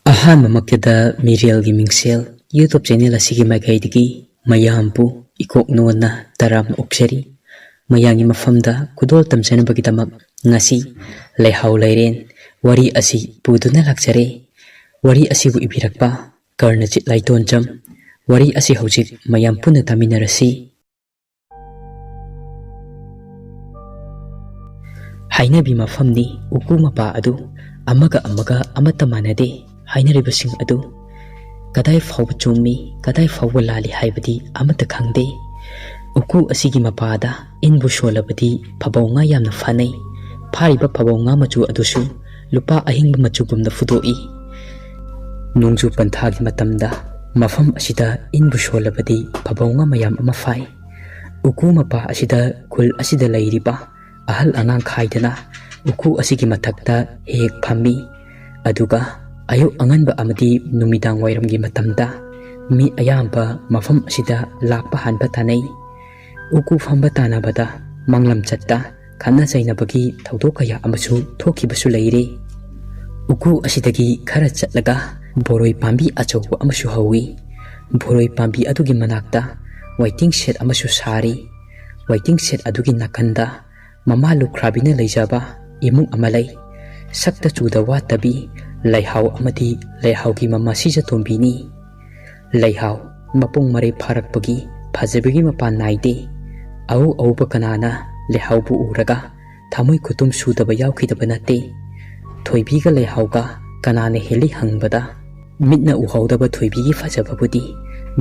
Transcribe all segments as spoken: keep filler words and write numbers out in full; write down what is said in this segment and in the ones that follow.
ꯑꯍꯥꯟꯕꯃꯛꯇꯗ ꯃꯤꯔꯦꯜꯒꯤ ꯃꯤꯡꯁꯦꯜ YouTube channel ꯑꯁꯤꯒꯤ ꯃꯥꯏꯀꯩꯗꯒꯤ ꯃꯌꯥꯝꯕꯨ ꯏꯀꯣꯛ ꯅꯣꯟꯅ ꯇꯔꯥꯝꯅ ꯑꯣꯛꯆꯔꯤ꯫ ꯃꯌꯥꯝꯒꯤ ꯃꯐꯝꯗ ꯈꯨꯗꯣꯜ ꯇꯝꯖꯅꯕꯒꯤꯗꯃꯛ ꯉꯁꯤ ꯂꯩꯍꯥꯎ ꯂꯩꯔꯦꯟ ꯋꯥꯔꯤ ꯑꯁꯤ ꯄꯨꯗꯨꯅ ꯂꯥꯛꯆꯔꯦ꯫ ꯋꯥꯔꯤ ꯑꯁꯤꯕꯨ ꯏꯕꯤꯔꯛꯄ ꯀꯔꯅꯖꯤꯠ ꯂꯥꯏꯇꯣꯟꯖꯝ꯫ ꯋꯥꯔꯤ ꯑꯁꯤ ꯍꯧꯖꯤꯛ ꯃꯌꯥꯝ ꯄꯨꯟꯅ ꯇꯥꯃꯤꯟꯅꯔꯁꯤ꯫ ꯍꯥꯏꯅꯕꯤ ꯃꯐꯝꯅꯤ ꯎꯀꯨ ꯃꯄꯥ ꯑꯗꯨ꯫ ꯑꯃꯒ ꯑꯃꯒ ꯑꯃꯠꯇ ꯃꯥꯟꯅꯗꯦ ꯍꯥꯏꯅꯔꯤꯕꯁꯤꯡ ꯑꯗꯨ꯫ ꯀꯗꯥꯏ ꯐꯥꯎꯕ ꯆꯨꯝꯃꯤ, ꯀꯗꯥꯏ ꯐꯥꯎꯕ ꯂꯥꯜꯂꯤ ꯍꯥꯏꯕꯗꯤ ꯑꯃꯠꯇ ꯈꯪꯗꯦ꯫ ꯎꯀꯨ ꯑꯁꯤꯒꯤ ꯃꯄꯥꯗ ꯏꯟꯕꯨ ꯁꯣꯜꯂꯕꯗꯤ ꯐꯕꯧ ꯉꯥ ꯌꯥꯝꯅ ꯐꯥꯅꯩ꯫ ꯐꯥꯔꯤꯕ ꯐꯕꯧ ꯉꯥ ꯃꯆꯨ ꯑꯗꯨꯁꯨ ꯂꯨꯄꯥ ꯑꯍꯤꯡꯕ ꯃꯆꯨꯒꯨꯝꯅ ꯐꯨꯗꯣꯛꯏ꯫ ꯅꯣꯡꯖꯨ ꯄꯟꯊꯥꯒꯤ ꯃꯇꯝꯗ ꯃꯐꯝ ꯑꯁꯤꯗ ꯏꯟꯕꯨ ꯁꯣꯜꯂꯕꯗꯤ ꯐꯕꯧ ꯉꯥ ꯃꯌꯥꯝ ꯑꯃ ꯐꯥꯏ꯫ ꯎꯀꯨ ꯃꯄꯥ ꯑꯁꯤꯗ ꯈꯨꯜ ꯑꯁꯤꯗ ꯂꯩꯔꯤꯕ ꯑꯍꯜ ꯑꯉꯥꯡ ꯈꯥꯏꯗꯅ ꯎꯀꯨ ꯑꯁꯤꯒꯤ ꯃꯊꯛꯇ ꯍꯦꯛ ꯍꯦꯛ ꯐꯝꯃꯤ꯫ ꯑꯗꯨꯒ ꯑꯌꯨꯛ ꯑꯉꯟꯕ ꯑꯃꯗꯤ ꯅꯨꯃꯤꯗꯥꯡ ꯋꯥꯏꯔꯝꯒꯤ ꯃꯇꯝꯗ ꯃꯤ ꯑꯌꯥꯝꯕ ꯃꯐꯝ ꯑꯁꯤꯗ ꯂꯥꯛꯄ ꯍꯥꯟꯕ ꯇꯥꯅꯩ꯫ ꯎꯀꯨ ꯐꯝꯕ ꯇꯥꯟꯅꯕꯗ ꯃꯪꯂꯝꯆꯠꯇ ꯈꯠꯅ ꯆꯩꯅꯕꯒꯤ ꯊꯧꯗꯣꯛ ꯀꯌꯥ ꯑꯃꯁꯨ ꯊꯣꯛꯈꯤꯕꯁꯨ ꯂꯩꯔꯦ꯫ ꯎꯀꯨ ꯑꯁꯤꯗꯒꯤ ꯈꯔ ꯆꯠꯂꯒ ꯕꯣꯔꯣꯏ ꯄꯥꯝꯕꯤ ꯑꯆꯧꯕ ꯑꯃꯁꯨ ꯍꯧꯏ꯫ ꯕꯣꯔꯣꯏ ꯄꯥꯝꯕꯤ ꯑꯗꯨꯒꯤ ꯃꯅꯥꯛꯇ waiting shed ꯑꯃꯁꯨ ꯁꯥꯔꯤ꯫ Waiting shed ꯑꯗꯨꯒꯤ ꯅꯥꯀꯟꯗ ꯃꯃꯥ ꯂꯨꯈ꯭ꯔꯥꯕꯤꯅ ꯂꯩꯖꯕ ꯏꯃꯨꯡ ꯑꯃ ꯂꯩ꯫ ꯁꯛꯇ ꯆꯨꯗ ꯋꯥꯠꯇꯕꯤ ꯂꯩꯍꯥꯎ ꯑꯃꯗꯤ ꯂꯩꯍꯥꯎꯒꯤ ꯃꯃꯥ ꯁꯤꯖꯇꯣꯝꯕꯤꯅꯤ꯫ ꯂꯩꯍꯥꯎ ꯃꯄꯨꯡ ꯃꯔꯩ ꯐꯥꯔꯛꯄꯒꯤ ꯐꯖꯕꯒꯤ ꯃꯄꯥꯟ ꯅꯥꯏꯗꯦ꯫ ꯑꯎ ꯑꯎꯕ ꯀꯅꯥꯅ ꯂꯩꯍꯥꯎꯕꯨ ꯎꯔꯒ ꯊꯃꯣꯏ ꯈꯨꯇꯨꯝ ꯁꯨꯗꯕ ꯌꯥꯎꯈꯤꯗꯕ ꯅꯠꯇꯦ꯫ ꯊꯣꯏꯕꯤꯒ ꯂꯩꯍꯥꯎꯒ ꯀꯅꯥꯅ ꯍꯦꯜꯂꯤ ꯍꯪꯕꯗ, ꯃꯤꯠꯅ ꯎꯍꯧꯗꯕ ꯊꯣꯏꯕꯤꯒꯤ ꯐꯖꯕꯕꯨꯗꯤ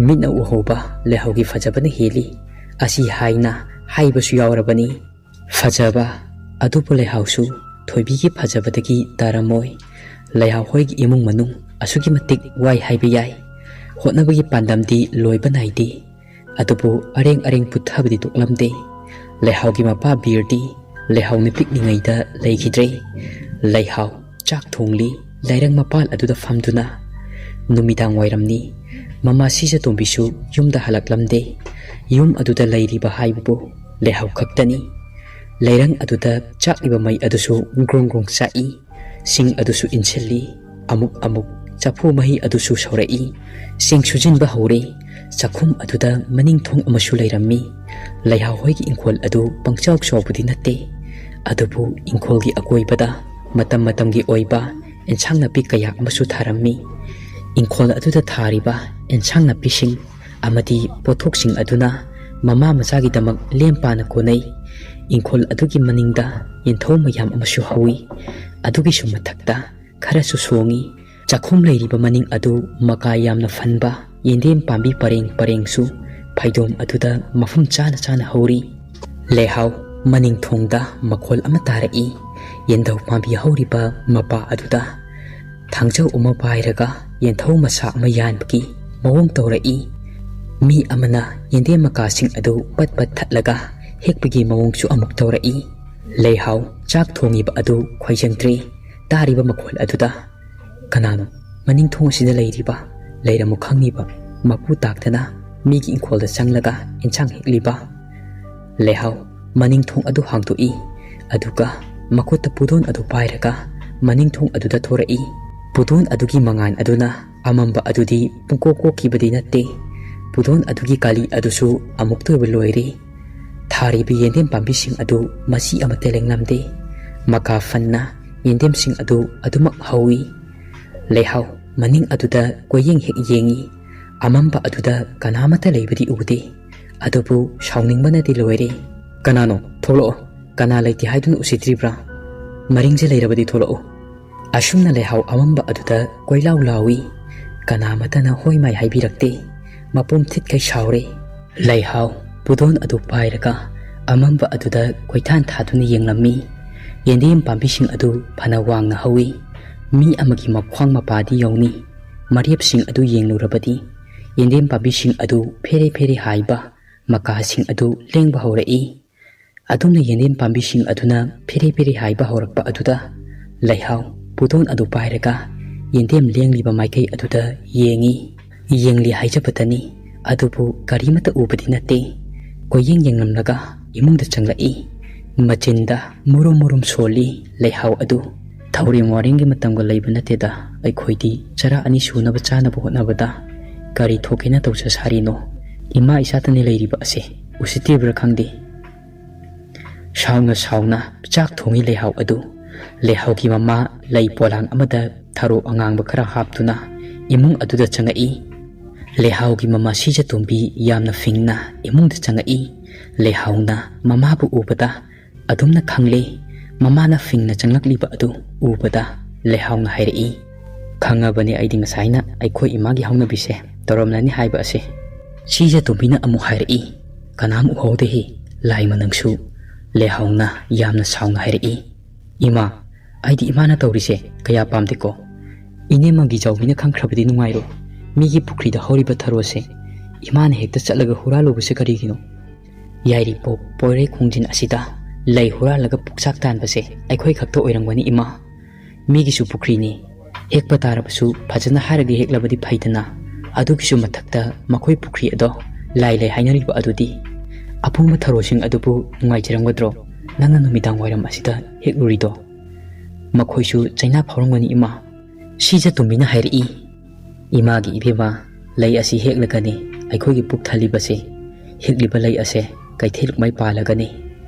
ꯃꯤꯠꯅ ꯎꯍꯧꯕ ꯂꯩꯍꯥꯎꯒꯤ ꯐꯖꯕꯅ ꯍꯦꯜꯂꯤ꯫ ꯑꯁꯤ ꯍꯥꯏꯅ ꯍꯥꯏꯕꯁꯨ ꯌꯥꯎꯔꯕꯅꯤ꯫ ꯐꯖꯕ ꯑꯗꯨꯕꯨ ꯂꯩꯍꯥꯎꯁꯨ ꯊꯣꯏꯕꯤꯒꯤ ꯐꯖꯕꯗꯒꯤ ꯇꯥꯔꯝꯃꯣꯏ꯫ ꯂꯩꯍꯥꯎ ꯍꯣꯏꯒꯤ ꯏꯃꯨꯡ ꯃꯅꯨꯡ ꯑꯁꯨꯛꯀꯤ ꯃꯇꯤꯛ ꯋꯥꯏ ꯍꯥꯏꯕ ꯌꯥꯏ꯫ ꯍꯣꯠꯅꯕꯒꯤ ꯄꯥꯟꯗꯝꯗꯤ ꯂꯣꯏꯕ ꯅꯥꯏꯗꯦ꯫ ꯑꯗꯨꯕꯨ ꯑꯔꯦꯡ ꯑꯔꯦꯡ ꯄꯨꯠꯊꯕꯗꯤ ꯇꯣꯛꯂꯝꯗꯦ꯫ ꯂꯩꯍꯥꯎꯒꯤ ꯃꯄꯥ ꯕꯤꯔꯗꯤ ꯂꯩꯍꯥꯎꯅ ꯄꯤꯛꯂꯤꯉꯩꯗ ꯂꯩꯈꯤꯗ꯭ꯔꯦ꯫ ꯂꯩꯍꯥꯎ ꯆꯥꯛ ꯊꯣꯡꯂꯤ ꯂꯩꯔꯪ ꯃꯄꯥꯜ ꯑꯗꯨꯗ ꯐꯝꯗꯨꯅ꯫ ꯅꯨꯃꯤꯗꯥꯡ ꯋꯥꯏꯔꯝꯅꯤ꯫ ꯃꯃꯥ ꯁꯤꯖꯇꯣꯝꯕꯤꯁꯨ ꯌꯨꯝꯗ ꯍꯜꯂꯛꯂꯝꯗꯦ꯫ ꯌꯨꯝ ꯑꯗꯨꯗ ꯂꯩꯔꯤꯕ ꯍꯥꯏꯕꯕꯨ ꯂꯩꯍꯥꯎ ꯈꯛꯇꯅꯤ꯫ ꯂꯩꯔꯪ ꯑꯗꯨꯗ ꯆꯥꯛꯂꯤꯕ ꯃꯩ ꯑꯗꯨꯁꯨ ꯒ꯭ꯔꯣꯡ ꯒ꯭ꯔꯣꯡ ꯆꯥꯛꯏ꯫ ꯁꯤꯡ ꯑꯗꯨꯁꯨ ꯏꯟꯁꯤꯜꯂꯤ꯫ ꯑꯃꯨꯛ ꯑꯃꯨꯛ ꯆꯐꯨ ꯃꯍꯤ ꯑꯗꯨꯁꯨ ꯁꯧꯔꯛꯏ꯫ ꯆꯦꯡ ꯁꯨꯖꯤꯟꯕ ꯍꯧꯔꯦ꯫ ꯆꯥꯛꯈꯨꯝ ꯑꯗꯨꯗ ꯃꯅꯤꯡ ꯊꯣꯡ ꯑꯃꯁꯨ ꯂꯩꯔꯝꯃꯤ꯫ ꯂꯩꯍꯥꯎ ꯍꯣꯏꯒꯤ ꯏꯪꯈꯣꯜ ꯑꯗꯨ ꯄꯪꯆꯥꯎ ꯆꯥꯎꯕꯗꯤ ꯅꯠꯇꯦ, ꯑꯗꯨꯕꯨ ꯏꯪꯈꯣꯜꯒꯤ ꯑꯀꯣꯏꯕꯗ ꯃꯇꯝ ꯃꯇꯝꯒꯤ ꯑꯣꯏꯕ ꯑꯦꯟꯁꯥꯡ ꯅꯥꯄꯤ ꯀꯌꯥ ꯑꯃꯁꯨ ꯊꯥꯔꯝꯃꯤ꯫ ꯏꯪꯈꯣꯜ ꯑꯗꯨꯗ ꯊꯥꯔꯤꯕ ꯑꯦꯟꯁꯥꯡ ꯅꯥꯄꯤꯁꯤꯡ ꯑꯃꯗꯤ ꯄꯣꯠꯊꯣꯛꯁꯤꯡ ꯑꯗꯨꯅ ꯃꯃꯥ ꯃꯆꯥꯒꯤꯗꯃꯛ ꯂꯦꯝ ꯄꯥꯅ ꯀꯣꯟꯅꯩ꯫ ꯏꯪꯈꯣꯜ ꯑꯗꯨꯒꯤ ꯃꯅꯤꯡꯗ ꯌꯦꯟꯊꯧ ꯃꯌꯥꯝ ꯑꯃꯁꯨ ꯍꯧꯏ꯫ ꯑꯗꯨꯒꯤꯁꯨ ꯃꯊꯛꯇ ꯈꯔꯁꯨ ꯁꯣꯡꯏ꯫ ꯆꯥꯛꯈꯨꯝ ꯂꯩꯔꯤꯕ ꯃꯅꯤꯡ ꯑꯗꯨ ꯃꯀꯥ ꯌꯥꯝꯅ ꯐꯟꯕ ꯌꯦꯟꯗꯦꯝ ꯄꯥꯝꯕꯤ ꯄꯔꯦꯡ ꯄꯔꯦꯡꯁꯨ ꯐꯩꯗꯣꯝ ꯑꯗꯨꯗ ꯃꯐꯝ ꯆꯥꯅ ꯆꯥꯅ ꯍꯧꯔꯤ꯫ ꯂꯩꯍꯥꯎ ꯃꯅꯤꯡ ꯊꯣꯡꯗ ꯃꯈꯣꯜ ꯑꯃ ꯇꯥꯔꯛꯏ꯫ ꯌꯦꯟꯙꯧ ꯄꯥꯝꯕꯤ ꯍꯧꯔꯤꯕ ꯃꯄꯥ ꯑꯗꯨꯗ ꯊꯥꯡꯖꯧ ꯑꯃ ꯄꯥꯏꯔꯒ ꯌꯦꯟꯊꯧ ꯃꯁꯥ ꯑꯃ ꯌꯥꯟꯕꯒꯤ ꯃꯑꯣꯡ ꯇꯧꯔꯛꯏ꯫ ꯃꯤ ꯑꯃꯅ ꯌꯦꯟꯗꯦꯝ ꯃꯀꯥꯁꯤꯡ ꯑꯗꯨ ꯄꯠ ꯄꯠ ꯊꯠꯂꯒ ꯍꯦꯛꯄꯒꯤ ꯃꯑꯣꯡꯁꯨ ꯑꯃꯨꯛ ꯇꯧꯔꯛꯏ꯫ ꯂꯩꯍꯥꯎ ꯆꯥꯛ ꯊꯣꯡꯉꯤꯕ ꯑꯗꯨ ꯈꯣꯏꯖꯪꯗ꯭ꯔꯦ꯫ ꯇꯥꯔꯤꯕ ꯃꯈꯣꯜ ꯑꯗꯨꯗ ꯀꯅꯥꯅꯣ ꯃꯅꯤꯡ ꯊꯣꯡ ꯑꯁꯤꯗ ꯂꯩꯔꯤꯕ? ꯂꯩꯔꯝꯃꯨ ꯈꯪꯉꯤꯕ ꯃꯄꯨ ꯇꯥꯛꯇꯅ ꯃꯤꯒꯤ ꯏꯪꯈꯣꯜꯗ ꯆꯪꯂꯒ ꯏꯟꯁꯥꯡ ꯍꯦꯛꯂꯤꯕ? ꯂꯩꯍꯥꯎ ꯃꯅꯤꯡ ꯊꯣꯡ ꯑꯗꯨ ꯍꯥꯡꯗꯣꯛꯏ, ꯑꯗꯨꯒ ꯃꯈꯨꯠꯇ ꯄꯨꯗꯣꯟ ꯑꯗꯨ ꯄꯥꯏꯔꯒ ꯃꯅꯤꯡ ꯊꯣꯡ ꯑꯗꯨꯗ ꯊꯣꯔꯛꯏ꯫ ꯄꯨꯗꯣꯟ ꯑꯗꯨꯒꯤ ꯃꯉꯥꯜ ꯑꯗꯨꯅ ꯑꯃꯝꯕ ꯑꯗꯨꯗꯤ ꯄꯨꯡꯀꯣꯛ ꯀꯣꯛꯈꯤꯕꯗꯤ ꯅꯠꯇꯦ꯫ ꯄꯨꯗꯣꯟ ꯑꯗꯨꯒꯤ ꯀꯥꯂꯤ ꯑꯗꯨꯁꯨ ꯑꯃꯨꯛꯇ ꯑꯣꯏꯕ ꯂꯣꯏꯔꯦ꯫ ꯊꯥꯔꯤꯕ ꯌꯦꯟꯗꯦꯝ ꯄꯥꯝꯕꯤꯁꯤꯡ ꯑꯗꯨ ꯃꯆꯤ ꯑꯃꯠꯇ ꯂꯦꯡꯂꯝꯗꯦ꯫ ꯃꯀꯥ ꯐꯟꯅ ꯌꯦꯟꯗꯦꯝꯁꯤꯡ ꯑꯗꯨ ꯑꯗꯨꯃꯛ ꯍꯧꯏ꯫ ꯂꯩꯍꯥꯎ ꯃꯅꯤꯡ ꯑꯗꯨꯗ ꯀꯣꯏꯌꯦꯡ ꯍꯦꯛ ꯌꯦꯡꯏ꯫ ꯑꯃꯝꯕ ꯑꯗꯨꯗ ꯀꯅꯥꯃꯠꯇ ꯂꯩꯕꯗꯤ ꯎꯗꯦ꯫ ꯑꯗꯨꯕꯨ ꯁꯥꯎꯅꯤꯡꯕꯅꯗꯤ ꯂꯣꯏꯔꯦ꯫ "ꯀꯅꯥꯅꯣ? ꯊꯣꯛꯂꯛꯑꯣ꯫ ꯀꯅꯥ ꯂꯩꯇꯦ ꯍꯥꯏꯗꯨꯅ ꯎꯁꯤꯠꯇ꯭ꯔꯤꯕ꯭ꯔꯥ? ꯃꯔꯤꯡꯁꯦ ꯂꯩꯔꯕꯗꯤ ꯊꯣꯛꯂꯛꯑꯣ꯫" ꯑꯁꯨꯝꯅ ꯂꯩꯍꯥꯎ ꯑꯃꯝꯕ ꯑꯗꯨꯗ ꯀꯣꯏꯂꯥꯎ ꯂꯥꯎꯏ꯫ ꯀꯅꯥꯃꯠꯇꯅ ꯍꯣꯏ ꯃꯥꯏ ꯍꯥꯏꯕꯤꯔꯛꯇꯦ꯫ ꯃꯄꯨꯝ ꯊꯤꯠꯈꯩ ꯁꯥꯎꯔꯦ꯫ ꯂꯩꯍꯥꯎ ꯄꯨꯗꯣꯟ ꯑꯗꯨ ꯄꯥꯏꯔꯒ ꯑꯃꯝꯕ ꯑꯗꯨꯗ ꯀꯣꯏꯊꯥꯟ ꯊꯥꯗꯨꯅ ꯌꯦꯡꯂꯝꯃꯤ꯫ ꯌꯦꯟꯗꯦꯝ ꯄꯥꯝꯕꯤꯁꯤꯡ ꯑꯗꯨ ꯐꯅ ꯋꯥꯡꯅ ꯍꯧꯏ꯫ ꯃꯤ ꯑꯃꯒꯤ ꯃꯈ꯭ꯋꯥꯡ ꯃꯄꯥꯗꯤ ꯌꯧꯅꯤ꯫ ꯃꯔꯦꯞꯁꯤꯡ ꯑꯗꯨ ꯌꯦꯡꯂꯨꯔꯕꯗꯤ ꯌꯦꯟꯗꯦꯝ ꯄꯥꯝꯕꯤꯁꯤꯡ ꯑꯗꯨ ꯐꯦꯔꯦ ꯐꯦꯔꯦ ꯍꯥꯏꯕ ꯃꯀꯥꯁꯤꯡ ꯑꯗꯨ ꯂꯦꯡꯕ ꯍꯧꯔꯛꯏ꯫ ꯑꯗꯨꯝꯅ ꯌꯦꯟꯗꯦꯝ ꯄꯥꯝꯕꯤꯁꯤꯡ ꯑꯗꯨꯅ ꯐꯦꯔꯦ ꯐꯦꯔꯦ ꯍꯥꯏꯕ ꯍꯧꯔꯛꯄ ꯑꯗꯨꯗ ꯂꯩꯍꯥꯎ ꯄꯨꯗꯣꯟ ꯑꯗꯨ ꯄꯥꯏꯔꯒ ꯌꯦꯟꯗꯦꯝ ꯂꯦꯡꯂꯤꯕ ꯃꯥꯏꯀꯩ ꯑꯗꯨꯗ ꯌꯦꯡꯏ꯫ ꯌꯦꯡꯂꯤ ꯍꯥꯏꯖꯕꯇꯅꯤ, ꯑꯗꯨꯕꯨ ꯀꯔꯤꯃꯠꯇ ꯎꯕꯗꯤ ꯅꯠꯇꯦ꯫ ꯀꯣꯏꯌꯦꯡ ꯌꯦꯡꯂꯝꯂꯒ ꯏꯃꯨꯡꯗ ꯆꯪꯂꯛꯏ꯫ ꯃꯆꯤꯟꯗ ꯃꯨꯔꯨꯝ ꯃꯨꯔꯨꯝ ꯁꯣꯜꯂꯤ ꯂꯩꯍꯥꯎ ꯑꯗꯨ꯫ ꯊꯧꯔꯦꯝ ꯋꯥꯔꯦꯝꯒꯤ ꯃꯇꯝꯒ ꯂꯩꯕ ꯅꯠꯇꯦꯗ꯫ ꯑꯩꯈꯣꯏꯗꯤ ꯆꯔꯥ ꯑꯅꯤ ꯁꯨꯅꯕ ꯆꯥꯅꯕ ꯍꯣꯠꯅꯕꯗ ꯀꯔꯤ ꯊꯣꯛꯀꯦꯅ ꯇꯧꯖ ꯁꯥꯔꯤꯅꯣ? ꯏꯃꯥ ꯏꯆꯥꯇꯅꯤ ꯂꯩꯔꯤꯕ ꯑꯁꯦ, ꯎꯁꯤꯠꯇ꯭ꯔꯤꯕ꯭ꯔꯥ ꯈꯪꯗꯦ꯫ ꯁꯥꯎꯅ ꯁꯥꯎꯅ ꯆꯥꯛ ꯊꯣꯡꯉꯤ ꯂꯩꯍꯥꯎ ꯑꯗꯨ꯫ ꯂꯩꯍꯥꯎꯒꯤ ꯃꯃꯥ ꯂꯩ ꯄꯣꯂꯥꯡ ꯑꯃꯗ ꯊꯔꯣ ꯑꯉꯥꯡꯕ ꯈꯔ ꯍꯥꯞꯇꯨꯅ ꯏꯃꯨꯡ ꯑꯗꯨꯗ ꯆꯪꯉꯛꯏ꯫ ꯂꯩꯍꯥꯎꯒꯤ ꯃꯃꯥ ꯁꯤꯖꯇꯣꯝꯕꯤ ꯌꯥꯝꯅ ꯐꯤꯡꯅ ꯏꯃꯨꯡꯗ ꯆꯪꯉꯛꯏ꯫ ꯂꯩꯍꯥꯎꯅ ꯃꯃꯥꯕꯨ ꯎꯕꯗ ꯑꯗꯨꯝꯅ ꯈꯪꯂꯦ꯫ ꯃꯃꯥꯅ ꯐꯤꯡꯅ ꯆꯪꯂꯛꯂꯤꯕ ꯑꯗꯨ ꯎꯕꯗ ꯂꯩꯍꯥꯎꯅ ꯍꯥꯏꯔꯛꯏ, "ꯈꯪꯉꯕꯅꯦ ꯑꯩꯗꯤ ꯉꯁꯥꯏꯅ ꯑꯩꯈꯣꯏ ꯏꯃꯥꯒꯤ ꯍꯧꯅꯕꯤꯁꯦ ꯇꯧꯔꯝꯂꯅꯤ ꯍꯥꯏꯕ ꯑꯁꯦ꯫" ꯁꯤꯖꯇꯣꯝꯕꯤꯅ ꯑꯃꯨꯛ ꯍꯥꯏꯔꯛꯏ, "ꯀꯅꯥꯝ ꯎꯍꯧꯗꯦꯍꯦ, ꯂꯥꯏꯃ ꯅꯪꯁꯨ꯫" ꯂꯩꯍꯥꯎꯅ ꯌꯥꯝꯅ ꯁꯥꯎꯅ ꯍꯥꯏꯔꯛꯏ, "ꯏꯃꯥ, ꯑꯩꯗꯤ ꯏꯃꯥꯅ ꯇꯧꯔꯤꯁꯦ ꯀꯌꯥ ꯄꯥꯝꯗꯦꯀꯣ꯫ ꯏꯅꯦꯝꯃꯒꯤ ꯖꯥꯎꯕꯤꯅ ꯈꯪꯈ꯭ꯔꯕꯗꯤ ꯅꯨꯡꯉꯥꯏꯔꯣꯏ꯫ ꯃꯤꯒꯤ ꯄꯨꯈ꯭ꯔꯤꯗ ꯍꯧꯔꯤꯕ ꯊꯔꯣꯁꯦ ꯏꯃꯥꯅ ꯍꯦꯛꯇ ꯆꯠꯂꯒ ꯍꯨꯔꯥꯜꯂꯨꯕꯁꯦ ꯀꯔꯤꯒꯤꯅꯣ? ꯌꯥꯏꯔꯤꯄꯣꯛ ꯄꯣꯏꯔꯩ ꯈꯣꯡꯖꯤꯟ ꯑꯁꯤꯗ ꯂꯩ ꯍꯨꯔꯥꯜꯂꯒ ꯄꯨꯛꯆꯥꯛ ꯇꯥꯟꯕꯁꯦ ꯑꯩꯈꯣꯏ ꯈꯛꯇ ꯑꯣꯏꯔꯝꯒꯅꯤ ꯏꯃꯥ꯫ ꯃꯤꯒꯤꯁꯨ ꯄꯨꯈ꯭ꯔꯤꯅꯤ꯫ ꯍꯦꯛꯄ ꯇꯥꯔꯕꯁꯨ ꯐꯖꯅ ꯍꯥꯏꯔꯒ ꯍꯦꯛꯂꯕꯗꯤ ꯐꯩꯗꯅ꯫ ꯑꯗꯨꯒꯤꯁꯨ ꯃꯊꯛꯇ ꯃꯈꯣꯏ ꯄꯨꯈ꯭ꯔꯤ ꯑꯗꯣ ꯂꯥꯏ ꯂꯩ ꯍꯥꯏꯅꯔꯤꯕ ꯑꯗꯨꯗꯤ꯫ ꯑꯄꯨꯝꯕ ꯊꯔꯣꯁꯤꯡ ꯑꯗꯨꯕꯨ ꯅꯨꯡꯉꯥꯏꯖꯔꯝꯒꯗ꯭ꯔꯣ? ꯅꯪꯅ ꯅꯨꯃꯤꯗꯥꯡ ꯋꯥꯏꯔꯝ ꯑꯁꯤꯗ ꯍꯦꯛꯂꯨꯔꯤꯗꯣ?" "ꯃꯈꯣꯏꯁꯨ ꯆꯩꯅꯥ ꯐꯥꯎꯔꯝꯒꯅꯤ ꯏꯃꯥ꯫" ꯁꯤꯖꯇꯣꯝꯕꯤꯅ ꯍꯥꯏꯔꯛꯏ, "ꯏꯃꯥꯒꯤ ꯏꯕꯦꯝꯃ, ꯂꯩ ꯑꯁꯤ ꯍꯦꯛꯂꯒꯅꯤ ꯑꯩꯈꯣꯏꯒꯤ ꯄꯨꯛ ꯊꯜꯂꯤꯕꯁꯦ꯫ ꯍꯦꯛꯂꯤꯕ ꯂꯩ ꯑꯁꯦ ꯀꯩꯊꯦꯜ ꯂꯨꯛꯃꯥꯏ ꯄꯥꯜꯂꯒꯅꯤ꯫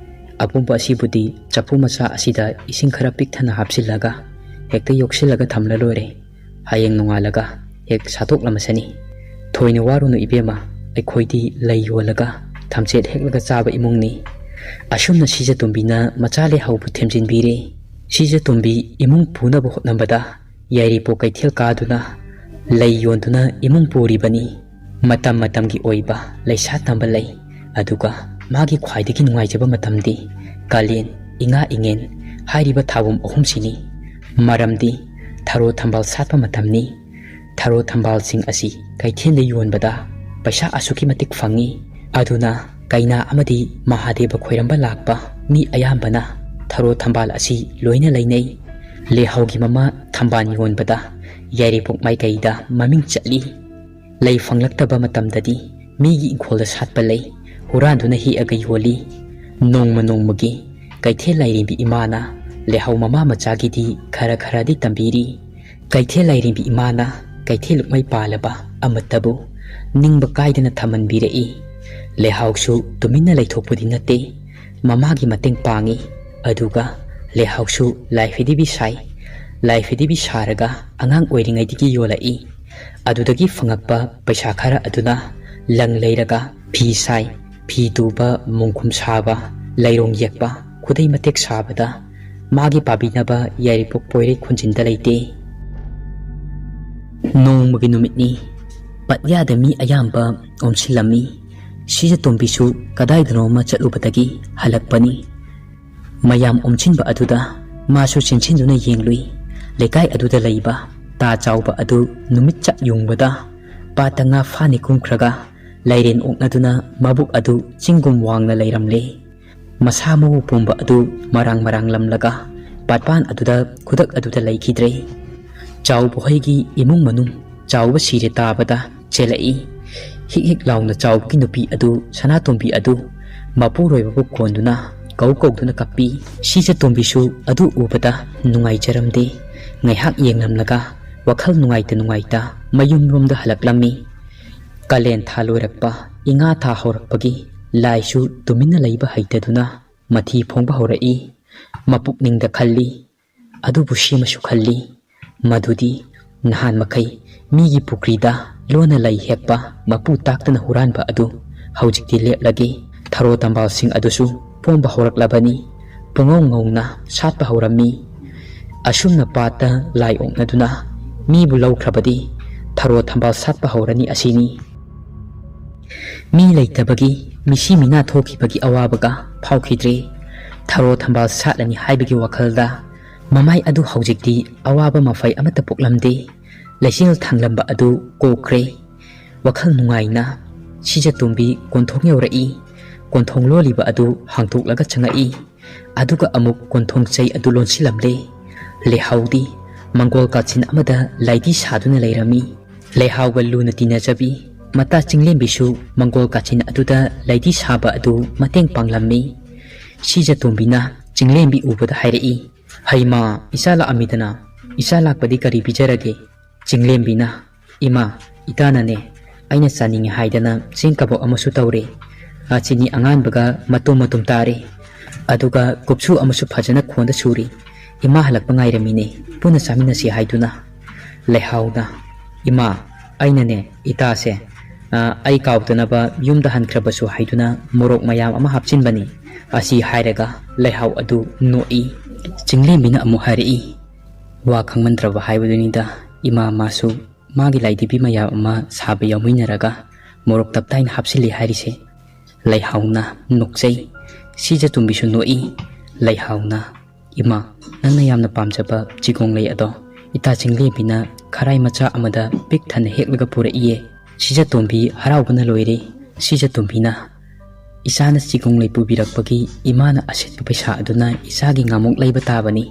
ꯑꯄꯨꯝꯕ ꯑꯁꯤꯕꯨꯗꯤ ꯆꯐꯨ ꯃꯆꯥ ꯑꯁꯤꯗ ꯏꯁꯤꯡ ꯈꯔ ꯄꯤꯛ ꯊꯟꯅ ꯍꯥꯞꯆꯤꯜꯂꯒ ꯍꯦꯛꯇ ꯌꯣꯛꯁꯤꯜꯂꯒ ꯊꯝꯂ ꯂꯣꯏꯔꯦ꯫ ꯍꯌꯦꯡ ꯅꯣꯡꯉꯥꯜꯂꯒ ꯍꯦꯛ ꯁꯥꯠꯇꯣꯛꯂꯝꯃꯁꯅꯤ꯫ ꯊꯣꯏꯅ ꯋꯥꯔꯨꯅꯨ ꯏꯕꯦꯝꯃ, ꯑꯩꯈꯣꯏꯗꯤ ꯂꯩ ꯌꯣꯜꯂꯒ ꯊꯝꯆꯦꯠ ꯍꯦꯛꯂꯒ ꯆꯥꯕ ꯏꯃꯨꯡꯅꯤ꯫" ꯑꯁꯨꯝꯅ ꯁꯤꯖꯇꯣꯝꯕꯤꯅ ꯃꯆꯥ ꯂꯩꯍꯥꯎꯕꯨ ꯊꯦꯝꯖꯤꯟꯕꯤꯔꯦ꯫ ꯁꯤꯖꯇꯣꯝꯕꯤ ꯏꯃꯨꯡ ꯄꯨꯅꯕ ꯍꯣꯠꯅꯕꯗ ꯌꯥꯏꯔꯤꯄꯣꯛ ꯀꯩꯊꯦꯜ ꯀꯥꯗꯨꯅ ꯂꯩ ꯌꯣꯟꯗꯨꯅ ꯏꯃꯨꯡ ꯄꯨꯔꯤꯕꯅꯤ꯫ ꯃꯇꯝ ꯃꯇꯝꯒꯤ ꯑꯣꯏꯕ ꯂꯩꯁꯥ ꯇꯝꯕ ꯂꯩ, ꯑꯗꯨꯒ ꯃꯥꯒꯤ ꯈ꯭ꯋꯥꯏꯗꯒꯤ ꯅꯨꯡꯉꯥꯏꯖꯕ ꯃꯇꯝꯗꯤ ꯀꯥꯂꯦꯟ, ꯏꯉꯥ ꯏꯉꯦꯟ ꯍꯥꯏꯔꯤꯕ ꯊꯥꯕꯣꯝ ꯑꯍꯨꯝꯁꯤꯅꯤ꯫ ꯃꯔꯝꯗꯤ ꯊꯔꯣ ꯊꯝꯕꯥꯜ ꯁꯥꯠꯄ ꯃꯇꯝꯅꯤ꯫ ꯊꯔꯣ ꯊꯝꯕꯥꯜꯁꯤꯡ ꯑꯁꯤ ꯀꯩꯊꯦꯜꯗ ꯌꯣꯟꯕꯗ ꯄꯩꯁꯥ ꯑꯁꯨꯛꯀꯤ ꯃꯇꯤꯛ ꯐꯪꯏ꯫ ꯑꯗꯨꯅ ꯀꯩꯅꯥ ꯑꯃꯗꯤ ꯃꯍꯥꯗꯦꯕ ꯈꯣꯏꯔꯝꯕ ꯂꯥꯛꯄ ꯃꯤ ꯑꯌꯥꯝꯕꯅ ꯊꯔꯣ ꯊꯝꯕꯥꯜ ꯑꯁꯤ ꯂꯣꯏꯅ ꯂꯩꯅꯩ꯫ ꯂꯩꯍꯥꯎꯒꯤ ꯃꯃꯥ ꯊꯝꯕꯥꯜ ꯌꯣꯟꯕꯗ ꯌꯥꯏꯔꯤꯄꯣꯛ ꯃꯥꯏꯀꯩꯗ ꯃꯃꯤꯡ ꯆꯠꯂꯤ꯫ ꯂꯩ ꯐꯪꯂꯛꯇꯕ ꯃꯇꯝꯗꯗꯤ ꯃꯤꯒꯤ ꯏꯪꯈꯣꯜꯗ ꯁꯥꯠꯄ ꯂꯩ ꯍꯨꯔꯥꯟꯗꯨꯅ ꯍꯦꯛꯑꯒ ꯌꯣꯜꯂꯤ꯫ ꯅꯣꯡꯃ ꯅꯣꯡꯃꯒꯤ ꯀꯩꯊꯦꯜ ꯂꯥꯏꯔꯦꯝꯕꯤ ꯏꯃꯥꯅ ꯂꯩꯍꯥꯎ ꯃꯃꯥ ꯃꯆꯥꯒꯤꯗꯤ ꯈꯔ ꯈꯔꯗꯤ ꯇꯝꯕꯤꯔꯤ꯫ ꯀꯩꯊꯦꯜ ꯂꯥꯏꯔꯦꯝꯕꯤ ꯏꯃꯥꯅ ꯀꯩꯊꯦꯜ ꯂꯨꯛꯃꯩ ꯄꯥꯜꯂꯕ ꯑꯃꯠꯇꯕꯨ ꯅꯤꯡꯕ ꯀꯥꯏꯗꯅ ꯊꯝꯍꯟꯕꯤꯔꯛꯏ꯫ ꯂꯩꯍꯥꯎꯁꯨ ꯇꯨꯃꯤꯟꯅ ꯂꯩꯊꯣꯛꯄꯗꯤ ꯅꯠꯇꯦ, ꯃꯃꯥꯒꯤ ꯃꯇꯦꯡ ꯄꯥꯡꯏ꯫ ꯑꯗꯨꯒ ꯂꯩꯍꯥꯎꯁꯨ ꯂꯥꯏ ꯐꯤꯗꯤꯕꯤ ꯁꯥꯏ꯫ ꯂꯥꯏ ꯐꯤꯗꯤꯕꯤ ꯁꯥꯔꯒ ꯑꯉꯥꯡ ꯑꯣꯏꯔꯤꯉꯩꯗꯒꯤ ꯌꯣꯜꯂꯛꯏ꯫ ꯑꯗꯨꯗꯒꯤ ꯐꯪꯉꯛꯄ ꯄꯩꯁꯥ ꯈꯔ ꯑꯗꯨꯅ ꯂꯪ ꯂꯩꯔꯒ ꯐꯤ ꯁꯥꯏ꯫ ꯐꯤ ꯇꯨꯕ, ꯃꯣꯡꯈꯨꯝ ꯁꯥꯕ, ꯂꯩꯔꯣꯡ ꯌꯦꯛꯄ, ꯈꯨꯗꯩ ꯃꯇꯦꯛ ꯁꯥꯕꯗ ꯃꯥꯒꯤ ꯄꯥꯕꯤꯅꯕ ꯌꯥꯏꯔꯤꯄꯣꯛ ꯄꯣꯏꯔꯩ ꯈꯨꯟꯖꯤꯟꯗ ꯂꯩꯇꯦ꯫ ꯅꯣꯡꯃꯒꯤ ꯅꯨꯃꯤꯠꯅꯤ꯫ ꯄꯠꯌꯥꯗ ꯃꯤ ꯑꯌꯥꯝꯕ ꯑꯣꯝꯁꯤꯜꯂꯝꯃꯤ꯫ ꯁꯤꯖꯇꯣꯝꯕꯤꯁꯨ ꯀꯗꯥꯏꯗꯅꯣꯃ ꯆꯠꯂꯨꯕꯗꯒꯤ ꯍꯜꯂꯛꯄꯅꯤ꯫ ꯃꯌꯥꯝ ꯑꯣꯝꯁꯤꯟꯕ ꯑꯗꯨꯗ ꯃꯥꯁꯨ ꯆꯦꯟꯁꯤꯟꯗꯨꯅ ꯌꯦꯡꯂꯨꯏ꯫ ꯂꯩꯀꯥꯏ ꯑꯗꯨꯗ ꯂꯩꯕ ꯇꯥ ꯆꯥꯎꯕ ꯑꯗꯨ ꯅꯨꯃꯤꯠ ꯆꯞ ꯌꯨꯡꯕꯗ ꯄꯥꯠꯇ ꯉꯥ ꯐꯥꯅꯤ ꯀꯨꯝꯈ꯭ꯔꯒ ꯂꯩꯔꯦꯟ ꯑꯣꯛꯅꯗꯨꯅ ꯃꯕꯨꯛ ꯑꯗꯨ ꯆꯤꯡꯒꯨꯝ ꯋꯥꯡꯅ ꯂꯩꯔꯝꯂꯦ꯫ ꯃꯁꯥ ꯃꯎ ꯄꯨꯝꯕ ꯑꯗꯨ ꯃꯔꯥꯡ ꯃꯔꯥꯡ ꯂꯝꯂꯒ ꯄꯥꯠꯄꯥꯟ ꯑꯗꯨꯗ ꯈꯨꯗꯛ ꯑꯗꯨꯗ ꯂꯩꯈꯤꯗ꯭ꯔꯦ꯫ ꯆꯥꯎꯕ ꯍꯣꯏꯒꯤ ꯏꯃꯨꯡ ꯃꯅꯨꯡ ꯆꯥꯎꯕ ꯁꯤꯔꯦ ꯇꯥꯕꯗ ꯆꯦꯜꯂꯛꯏ꯫ ꯍꯤꯛ ꯍꯤꯛ ꯂꯥꯎꯅ ꯆꯥꯎꯕꯒꯤ ꯅꯨꯄꯤ ꯑꯗꯨ ꯁꯅꯥꯇꯣꯝꯕꯤ ꯑꯗꯨ ꯃꯄꯨꯔꯣꯏꯕꯕꯨ ꯀꯣꯟꯗꯨꯅ ꯀꯧ ꯀꯧꯗꯨꯅ ꯀꯞꯄꯤ꯫ ꯁꯤꯖꯇꯣꯝꯕꯤꯁꯨ ꯑꯗꯨ ꯎꯕꯗ ꯅꯨꯡꯉꯥꯏꯖꯔꯝꯗꯦ꯫ ꯉꯥꯏꯍꯥꯛ ꯌꯦꯡꯂꯝꯂꯒ ꯋꯥꯈꯜ ꯅꯨꯡꯉꯥꯏꯇ ꯅꯨꯡꯉꯥꯏꯇ ꯃꯌꯨꯝꯂꯣꯝꯗ ꯍꯜꯂꯛꯂꯝꯃꯤ꯫ ꯀꯥꯂꯦꯟ ꯊꯥ ꯂꯣꯏꯔꯛꯄ, ꯏꯉꯥ ꯊꯥ ꯍꯧꯔꯛꯄꯒꯤ ꯂꯥꯏꯁꯨ ꯇꯨꯃꯤꯟꯅ ꯂꯩꯕ ꯍꯩꯇꯗꯨꯅ ꯃꯊꯤ ꯐꯣꯡꯕ ꯍꯧꯔꯛꯏ꯫ ꯃꯄꯨꯛꯅꯤꯡꯗ ꯈꯜꯂꯤ, ꯑꯗꯨꯕꯨ ꯁꯤꯃꯁꯨ ꯈꯜꯂꯤ, ꯃꯗꯨꯗꯤ ꯅꯍꯥꯟ ꯃꯈꯩ ꯃꯤꯒꯤ ꯄꯨꯈ꯭ꯔꯤꯗ ꯂꯣꯟꯅ ꯂꯩ ꯍꯦꯛꯄ ꯃꯄꯨ ꯇꯥꯛꯇꯅ ꯍꯨꯔꯥꯟꯕ ꯑꯗꯨ ꯍꯧꯖꯤꯛꯇꯤ ꯂꯦꯞꯂꯒꯦ꯫ ꯊꯔꯣ ꯊꯝꯕꯥꯜꯁꯤꯡ ꯑꯗꯨꯁꯨ ꯄꯣꯝꯕ ꯍꯧꯔꯛꯂꯕꯅꯤ꯫ ꯄꯨꯡꯉꯧ ꯉꯧꯅ ꯁꯥꯠꯄ ꯍꯧꯔꯝꯃꯤ꯫ ꯑꯁꯨꯝꯅ ꯄꯥꯠꯇ ꯂꯥꯏ ꯑꯣꯛꯅꯗꯨꯅ ꯃꯤꯕꯨ ꯂꯧꯈ꯭ꯔꯕꯗꯤ ꯊꯔꯣ ꯊꯝꯕꯥꯜ ꯁꯥꯠꯄ ꯍꯧꯔꯅꯤ ꯑꯁꯤꯅꯤ꯫ ꯃꯤ ꯂꯩꯇꯕꯒꯤ ꯃꯤꯁꯤ ꯃꯤꯅꯥ ꯊꯣꯛꯈꯤꯕꯒꯤ ꯑꯋꯥꯕꯒ ꯐꯥꯎꯈꯤꯗ꯭ꯔꯦ꯫ ꯊꯔꯣ ꯊꯝꯕꯥꯜ ꯁꯥꯠꯂꯅꯤ ꯍꯥꯏꯕꯒꯤ ꯋꯥꯈꯜꯗ ꯃꯃꯥꯏ ꯑꯗꯨ ꯍꯧꯖꯤꯛꯇꯤ ꯑꯋꯥꯕ ꯃꯐꯩ ꯑꯃꯠꯇ ꯄꯣꯛꯂꯝꯗꯦ꯫ ꯂꯩꯆꯤꯜ ꯊꯥꯡꯂꯝꯕ ꯑꯗꯨ ꯀꯣꯛꯈ꯭ꯔꯦ꯫ ꯋꯥꯈꯜ ꯅꯨꯡꯉꯥꯏꯅ ꯁꯤꯖꯇꯣꯝꯕꯤ ꯀꯣꯟꯊꯣꯡ ꯌꯧꯔꯛꯏ꯫ ꯀꯣꯟꯊꯣꯡ ꯂꯣꯜꯂꯤꯕ ꯑꯗꯨ ꯍꯥꯡꯗꯣꯛꯂꯒ ꯆꯪꯉꯛꯏ꯫ ꯑꯗꯨꯒ ꯑꯃꯨꯛ ꯀꯣꯟꯊꯣꯡ ꯆꯩ ꯑꯗꯨ ꯂꯣꯟꯁꯤꯜꯂꯝꯂꯦ꯫ ꯂꯩꯍꯥꯎꯗꯤ ꯃꯪꯒꯣꯜ ꯀꯥꯆꯤꯟ ꯑꯃꯗ ꯂꯥꯏꯙꯤ ꯁꯥꯗꯨꯅ ꯂꯩꯔꯝꯃꯤ꯫ ꯂꯩꯍꯥꯎꯒ ꯂꯨꯅ ꯇꯤꯟꯅꯖꯕꯤ ꯃꯇꯥ ꯆꯤꯡꯂꯦꯝꯕꯤꯁꯨ ꯃꯪꯒꯣꯜ ꯀꯥꯆꯤꯟ ꯑꯗꯨꯗ ꯂꯥꯏꯙꯤ ꯁꯥꯕ ꯑꯗꯨ ꯃꯇꯦꯡ ꯄꯥꯡꯂꯝꯃꯤ꯫ ꯁꯤꯖꯇꯣꯝꯕꯤꯅ ꯆꯤꯡꯂꯦꯝꯕꯤ ꯎꯕꯗ ꯍꯥꯏꯔꯛꯏ, "ꯍꯩꯃꯥ, ꯏꯆꯥ ꯂꯥꯛꯑꯝꯃꯤꯗꯅ, ꯏꯆꯥ ꯂꯥꯛꯄꯗꯤ ꯀꯔꯤ ꯄꯤꯖꯔꯒꯦ?" ꯆꯤꯡꯂꯦꯝꯕꯤꯅ, "ꯏꯃꯥ, ꯏꯇꯥꯅꯅꯦ, ꯑꯩꯅ ꯆꯥꯅꯤꯡꯉꯤ ꯍꯥꯏꯗꯅ ꯆꯦꯡ ꯀꯕꯣꯛ ꯑꯃꯁꯨ ꯇꯧꯔꯦ, ꯑ, ꯆꯤꯅꯤ ꯑꯉꯥꯟꯕꯒ ꯃꯇꯨꯝ ꯃꯇꯨꯝ ꯇꯥꯔꯦ, ꯑꯗꯨꯒ ꯀꯨꯞꯁꯨ ꯑꯃꯁꯨ ꯐꯖꯅ ꯈꯣꯟꯗ ꯁꯨꯔꯤ꯫ ꯏꯃꯥ ꯍꯜꯂꯛꯄ ꯉꯥꯏꯔꯝꯃꯤꯅꯦ, ꯄꯨꯟꯅ ꯆꯥꯃꯤꯟꯅꯁꯤ ꯍꯥꯏꯗꯨꯅ꯫" ꯂꯩꯍꯥꯎꯅ, "ꯏꯃꯥ, ꯑꯩꯅꯅꯦ, ꯏꯇꯥꯁꯦ, ꯑ, ꯑꯩ ꯀꯥꯎꯗꯅꯕ ꯌꯨꯝꯗ ꯍꯟꯈ꯭ꯔꯕꯁꯨ ꯍꯥꯏꯗꯨꯅ ꯃꯣꯔꯣꯛ ꯃꯌꯥꯝ ꯑꯃ ꯍꯥꯞꯆꯤꯟꯕꯅꯤ꯫" ꯑꯁꯤ ꯍꯥꯏꯔꯒ ꯂꯩꯍꯥꯎ ꯑꯗꯨ ꯅꯣꯛꯏ꯫ ꯆꯤꯡꯂꯦꯝꯕꯤꯅ ꯑꯃꯨꯛ ꯍꯥꯏꯔꯛꯏ, "ꯋꯥ ꯈꯪꯃꯟꯗ꯭ꯔꯕ ꯍꯥꯏꯕꯗꯨꯅꯤꯗ, ꯏꯃꯥ ꯃꯥꯁꯨ ꯃꯥꯒꯤ ꯂꯥꯏꯙꯤꯕꯤ ꯃꯌꯥꯝ ꯑꯃ ꯁꯥꯕ ꯌꯥꯎꯃꯤꯟꯅꯔꯒ ꯃꯣꯔꯣꯛ ꯇꯞꯇꯥꯏꯅ ꯍꯥꯞꯆꯤꯜꯂꯤ ꯍꯥꯏꯔꯤꯁꯦ꯫" ꯂꯩꯍꯥꯎꯅ ꯅꯣꯛꯆꯩ꯫ ꯁꯤꯖꯇꯣꯝꯕꯤꯁꯨ ꯅꯣꯛꯏ꯫ ꯂꯩꯍꯥꯎꯅ, "ꯏꯃꯥ, ꯅꯪꯅ ꯌꯥꯝꯅ ꯄꯥꯝꯖꯕ ꯆꯤꯒꯣꯡ ꯂꯩ ꯑꯗꯣ ꯏꯇꯥ ꯆꯤꯡꯂꯦꯝꯕꯤꯅ ꯈꯔꯥꯏ ꯃꯆꯥ ꯑꯃꯗ ꯄꯤꯛ ꯊꯟꯅ ꯍꯦꯛꯂꯒ ꯄꯨꯔꯛꯏꯌꯦ꯫" ꯁꯤꯖꯇꯣꯝꯕꯤ ꯍꯔꯥꯎꯕꯅ ꯂꯣꯏꯔꯦ꯫ ꯁꯤꯖꯇꯣꯝꯕꯤꯅ, "ꯏꯆꯥꯅ ꯆꯤꯒꯣꯡ ꯂꯩ ꯄꯨꯕꯤꯔꯛꯄꯒꯤ ꯏꯃꯥꯅ ꯑꯁꯤꯠꯄ ꯄꯩꯁꯥ ꯑꯗꯨꯅ ꯏꯆꯥꯒꯤ ꯉꯥꯃꯨꯛ ꯂꯩꯕ ꯇꯥꯕꯅꯤ꯫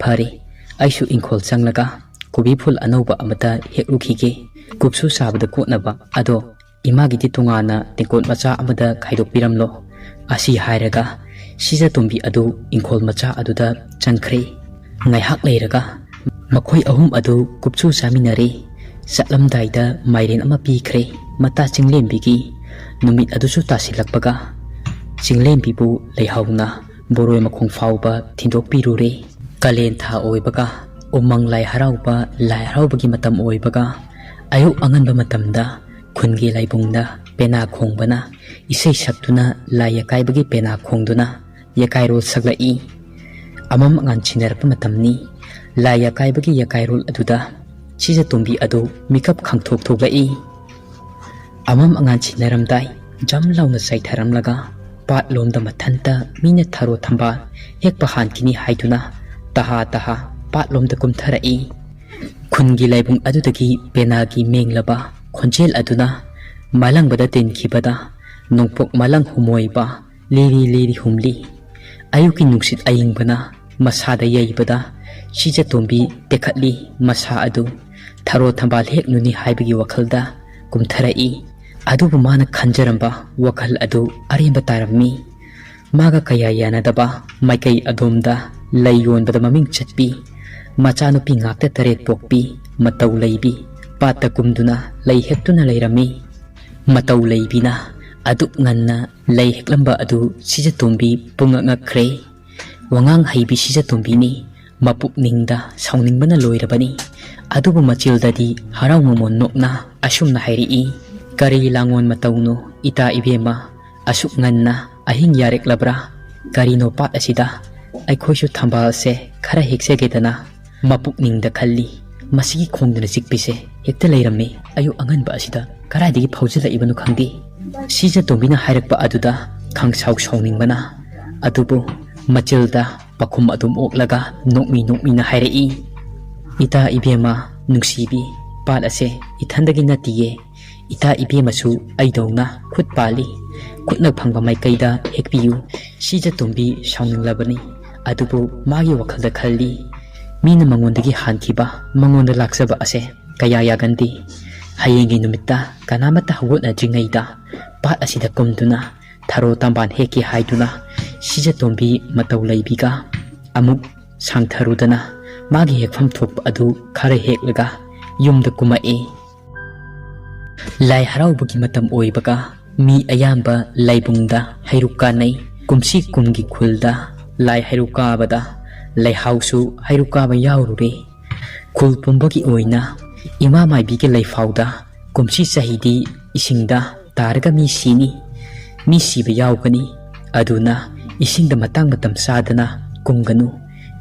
ꯐꯔꯦ, ꯑꯩꯁꯨ ꯏꯪꯈꯣꯜ ꯆꯪꯂꯒ ꯀꯣꯕꯤ ꯐꯨꯜ ꯑꯅꯧꯕ ꯑꯃꯗ ꯍꯦꯛꯂꯨꯈꯤꯒꯦ꯫ ꯀꯨꯞꯁꯨ ꯆꯥꯕꯗ ꯀꯣꯠꯅꯕ꯫ ꯑꯗꯣ ꯏꯃꯥꯒꯤꯗꯤ ꯇꯣꯉꯥꯟꯅ ꯇꯦꯡꯀꯣꯠ ꯃꯆꯥ ꯑꯃꯗ ꯈꯥꯏꯗꯣꯛꯄꯤꯔꯝꯂꯣ꯫" ꯑꯁꯤ ꯍꯥꯏꯔꯒ ꯁꯤꯖꯇꯣꯝꯕꯤ ꯑꯗꯨ ꯏꯪꯈꯣꯜ ꯃꯆꯥ ꯑꯗꯨꯗ ꯆꯪꯈ꯭ꯔꯦ꯫ ꯉꯥꯏꯍꯥꯛ ꯂꯩꯔꯒ ꯃꯈꯣꯏ ꯑꯍꯨꯝ ꯑꯗꯨ ꯀꯨꯞꯁꯨ ꯆꯥꯃꯤꯟꯅꯔꯦ꯫ ꯆꯠꯂꯝꯗꯥꯏꯗ ꯃꯥꯏꯔꯦꯟ ꯑꯃ ꯄꯤꯈ꯭ꯔꯦ ꯃꯇꯥ ꯆꯤꯡꯂꯦꯝꯕꯤꯒꯤ꯫ ꯅꯨꯃꯤꯠ ꯑꯗꯨꯁꯨ ꯇꯥꯁꯤꯜꯂꯛꯄꯒ ꯆꯤꯡꯂꯦꯝꯕꯤꯕꯨ ꯂꯩꯍꯥꯎꯅ ꯕꯣꯔꯣꯏ ꯃꯈꯣꯡ ꯐꯥꯎꯕ ꯊꯤꯟꯗꯣꯛꯄꯤꯔꯨꯔꯦ꯫ ꯀꯥꯂꯦꯟ ꯊꯥ ꯑꯣꯏꯕꯒ, ꯎꯃꯪ ꯂꯥꯏ ꯍꯔꯥꯎꯕ, ꯂꯥꯏ ꯍꯔꯥꯎꯕꯒꯤ ꯃꯇꯝ ꯑꯣꯏꯕꯒ, ꯑꯌꯨꯛ ꯑꯉꯟꯕ ꯃꯇꯝꯗ ꯈꯨꯟꯒꯤ ꯂꯥꯏꯕꯨꯡꯗ ꯄꯦꯅꯥ ꯈꯣꯡꯕꯅ, ꯏꯁꯩ ꯁꯛꯇꯨꯅ ꯂꯥꯏ ꯑꯀꯥꯏꯕꯒꯤ ꯄꯦꯅꯥ ꯈꯣꯡꯗꯨꯅ ꯌꯥꯀꯥꯏꯔꯣꯜ ꯁꯛꯂꯛꯏ꯫ ꯑꯃꯝ ꯑꯉꯥꯟ ꯁꯤꯟꯅꯔꯛꯄ ꯃꯇꯝꯅꯤ꯫ ꯂꯥꯏ ꯑꯀꯥꯏꯕꯒꯤ ꯌꯥꯀꯥꯏꯔꯣꯜ ꯑꯗꯨꯗ ꯁꯤꯖꯇꯣꯝꯕꯤ ꯑꯗꯨ ꯃꯤꯀꯞ ꯈꯪꯊꯣꯛ ꯊꯣꯛꯂꯛꯏ꯫ ꯑꯃꯝ ꯑꯉꯥꯟ ꯁꯤꯟꯅꯔꯝꯗꯥꯏ ꯖꯝ ꯂꯥꯎꯅ ꯆꯥꯏꯊꯔꯝꯂꯒ ꯄꯥꯠꯂꯣꯝꯗ ꯃꯊꯟꯇ ꯃꯤꯅ ꯊꯔꯣ ꯊꯝꯕꯥꯜ ꯍꯦꯛꯄ ꯍꯥꯟꯈꯤꯅꯤ ꯍꯥꯏꯗꯨꯅ ꯇꯍꯥ ꯇꯍꯥ ꯄꯥꯠꯂꯣꯝꯗ ꯀꯨꯝꯊꯔꯛꯏ꯫ ꯈꯨꯟꯒꯤ ꯂꯥꯏꯕꯨꯡ ꯑꯗꯨꯗꯒꯤ ꯄꯦꯅꯥꯒꯤ ꯃꯦꯡꯂꯕ ꯈꯣꯟꯖꯦꯜ ꯑꯗꯨꯅ ꯃꯥꯂꯪꯕꯗ ꯇꯤꯟꯈꯤꯕꯗ ꯅꯣꯡꯄꯣꯛ ꯃꯥꯂꯪ ꯍꯨꯝꯃꯣꯏꯕ ꯂꯤꯔꯤ ꯂꯤꯔꯤ ꯍꯨꯝꯂꯤ꯫ ꯑꯌꯨꯛꯀꯤ ꯅꯨꯡꯁꯤꯠ ꯑꯏꯪꯕꯅ ꯃꯁꯥꯗ ꯌꯩꯕꯗ ꯁꯤꯖꯇꯣꯝꯕꯤ ꯇꯦꯛꯈꯠꯂꯤ꯫ ꯃꯁꯥ ꯑꯗꯨ ꯊꯔꯣ ꯊꯝꯕꯥꯜ ꯍꯦꯛꯂꯨꯅꯤ ꯍꯥꯏꯕꯒꯤ ꯋꯥꯈꯜꯗ ꯀꯨꯝꯊꯔꯛꯏ꯫ ꯑꯗꯨꯕꯨ ꯃꯥꯅ ꯈꯟꯖꯔꯝꯕ ꯋꯥꯈꯜ ꯑꯗꯨ ꯑꯔꯦꯝꯕ ꯇꯥꯔꯝꯃꯤ꯫ ꯃꯥꯒ ꯀꯌꯥ ꯌꯥꯅꯗꯕ ꯃꯥꯏꯀꯩ ꯑꯗꯣꯝꯗ ꯂꯩ ꯌꯣꯟꯕꯗ ꯃꯃꯤꯡ ꯆꯠꯄꯤ, ꯃꯆꯥꯅꯨꯄꯤ ꯉꯥꯛꯇ ꯇꯔꯦꯠ ꯄꯣꯛꯄꯤ ꯃꯇꯧ ꯂꯩꯕꯤ ꯄꯥꯠꯇ ꯀꯨꯝꯗꯨꯅ ꯂꯩ ꯍꯦꯛꯇꯨꯅ ꯂꯩꯔꯝꯃꯤ꯫ ꯃꯇꯧ ꯂꯩꯕꯤꯅ ꯑꯗꯨꯛ ꯉꯟꯅ ꯂꯩ ꯍꯦꯛꯂꯝꯕ ꯑꯗꯨ ꯁꯤꯖꯇꯣꯝꯕꯤ ꯄꯨꯡꯉꯛ ꯉꯛꯈ꯭ꯔꯦ꯫ ꯋꯥꯉꯥꯡ ꯍꯩꯕꯤ ꯁꯤꯖꯇꯣꯝꯕꯤꯅꯤ꯫ ꯃꯄꯨꯛꯅꯤꯡꯗ ꯁꯥꯎꯅꯤꯡꯕꯅ ꯂꯣꯏꯔꯕꯅꯤ꯫ ꯑꯗꯨꯕꯨ ꯃꯆꯤꯜꯗꯗꯤ ꯍꯔꯥꯎ ꯃꯃꯣꯟ ꯅꯣꯛꯅ ꯑꯁꯨꯝꯅ ꯍꯥꯏꯔꯛꯏ, "ꯀꯔꯤ ꯂꯥꯡꯉꯣꯟ ꯃꯇꯧꯅꯣ ꯏꯇꯥ ꯏꯕꯦꯝꯃ? ꯑꯁꯨꯛ ꯉꯟꯅ ꯑꯍꯤꯡ ꯌꯥꯔꯦꯛꯂꯕ꯭ꯔꯥ? ꯀꯔꯤꯅꯣ ꯄꯥꯠ ꯑꯁꯤꯗ? ꯑꯩꯈꯣꯏꯁꯨ ꯊꯝꯕꯥꯜꯁꯦ ꯈꯔ ꯍꯦꯛꯆꯒꯦꯗꯅ ꯃꯄꯨꯛꯅꯤꯡꯗ ꯈꯜꯂꯤ꯫ ꯃꯁꯤꯒꯤ ꯈꯣꯡꯗꯅ ꯆꯤꯛꯄꯤꯁꯦ ꯍꯦꯛꯇ ꯂꯩꯔꯝꯃꯤ꯫ ꯑꯌꯨꯛ ꯑꯉꯟꯕ ꯑꯁꯤꯗ ꯀꯗꯥꯏꯗꯒꯤ ꯐꯥꯎꯖꯤꯜꯂꯛꯏꯕꯅꯣ ꯈꯪꯗꯦ?" ꯁꯤꯖꯇꯣꯝꯕꯤꯅ ꯍꯥꯏꯔꯛꯄ ꯑꯗꯨꯗ ꯈꯪꯁꯥꯎ ꯁꯥꯎꯅꯤꯡꯕꯅ, ꯑꯗꯨꯕꯨ ꯃꯆꯤꯜꯗ ꯄꯥꯈꯨꯝ ꯑꯗꯨꯝ ꯑꯣꯛꯂꯒ ꯅꯣꯛꯃꯤ ꯅꯣꯛꯃꯤꯅ ꯍꯥꯏꯔꯛꯏ, "ꯏꯇꯥ ꯏꯕꯦꯝꯃ ꯅꯨꯡꯁꯤꯕꯤ, ꯄꯥꯠ ꯑꯁꯦ ꯏꯊꯟꯗꯒꯤ ꯅꯠꯇꯤꯌꯦ꯫ ꯏꯇꯥ ꯏꯕꯦꯝꯃꯁꯨ ꯑꯩꯗꯧꯅ ꯈꯨꯠ ꯄꯥꯜꯂꯤ꯫ ꯈꯨꯠꯅ ꯐꯪꯕ ꯃꯥꯏꯀꯩꯗ ꯍꯦꯛꯄꯤꯌꯨ꯫" ꯁꯤꯖꯇꯣꯝꯕꯤ ꯁꯥꯎꯅꯤꯡꯂꯕꯅꯤ꯫ ꯑꯗꯨꯕꯨ ꯃꯥꯒꯤ ꯋꯥꯈꯜꯗ ꯈꯜꯂꯤ, ꯃꯤꯅ ꯃꯉꯣꯟꯗꯒꯤ ꯍꯥꯟꯈꯤꯕ, ꯃꯉꯣꯟꯗ ꯂꯥꯛꯆꯕ ꯑꯁꯦ ꯀꯌꯥ ꯌꯥꯒꯟꯗꯦ꯫ ꯍꯌꯦꯡꯒꯤ ꯅꯨꯃꯤꯠꯇ ꯀꯅꯥꯃꯠꯇ ꯍꯧꯒꯠꯅꯗ꯭ꯔꯤꯉꯩꯗ ꯄꯥꯠ ꯑꯁꯤꯗ ꯀꯨꯝꯗꯨꯅ ꯊꯔꯣ ꯇꯝꯕꯥꯟ ꯍꯦꯛꯀꯦ ꯍꯥꯏꯗꯨꯅ ꯁꯤꯖꯇꯣꯝꯕꯤ ꯃꯇꯧ ꯂꯩꯕꯤꯒ ꯑꯃꯨꯛ ꯁꯥꯡꯊꯔꯨꯗꯅ ꯃꯥꯒꯤ ꯍꯦꯛꯐꯝ ꯊꯣꯛꯄ ꯑꯗꯨ ꯈꯔ ꯍꯦꯛꯂꯒ ꯌꯨꯝꯗ ꯀꯨꯝꯃꯛꯏ꯫ ꯂꯥꯏ ꯍꯔꯥꯎꯕꯒꯤ ꯃꯇꯝ ꯑꯣꯏꯕꯒ ꯃꯤ ꯑꯌꯥꯝꯕ ꯂꯥꯏꯕꯨꯡꯗ ꯍꯩꯔꯨꯛ ꯀꯥꯅꯩ꯫ ꯀꯨꯝꯁꯤ ꯀꯨꯝꯒꯤ ꯈꯨꯜꯗ ꯂꯥꯏ ꯍꯩꯔꯨꯛ ꯀꯥꯕꯗ ꯂꯩꯍꯥꯎꯁꯨ ꯍꯩꯔꯨꯛ ꯀꯥꯕ ꯌꯥꯎꯔꯨꯔꯦ꯫ ꯈꯨꯜ ꯄꯨꯝꯕꯒꯤ ꯑꯣꯏꯅ ꯏꯃꯥ ꯃꯥꯏꯕꯤꯒꯤ ꯂꯩꯐꯥꯎꯗ ꯀꯨꯝꯁꯤ ꯆꯍꯤꯗꯤ ꯏꯁꯤꯡꯗ ꯇꯥꯔꯒ ꯃꯤ ꯁꯤꯅꯤ, ꯃꯤ ꯁꯤꯕ ꯌꯥꯎꯒꯅꯤ, ꯑꯗꯨꯅ ꯏꯁꯤꯡꯗ ꯃꯇꯥꯡ ꯃꯇꯝ ꯆꯥꯗꯅ ꯀꯨꯝꯒꯅꯨ,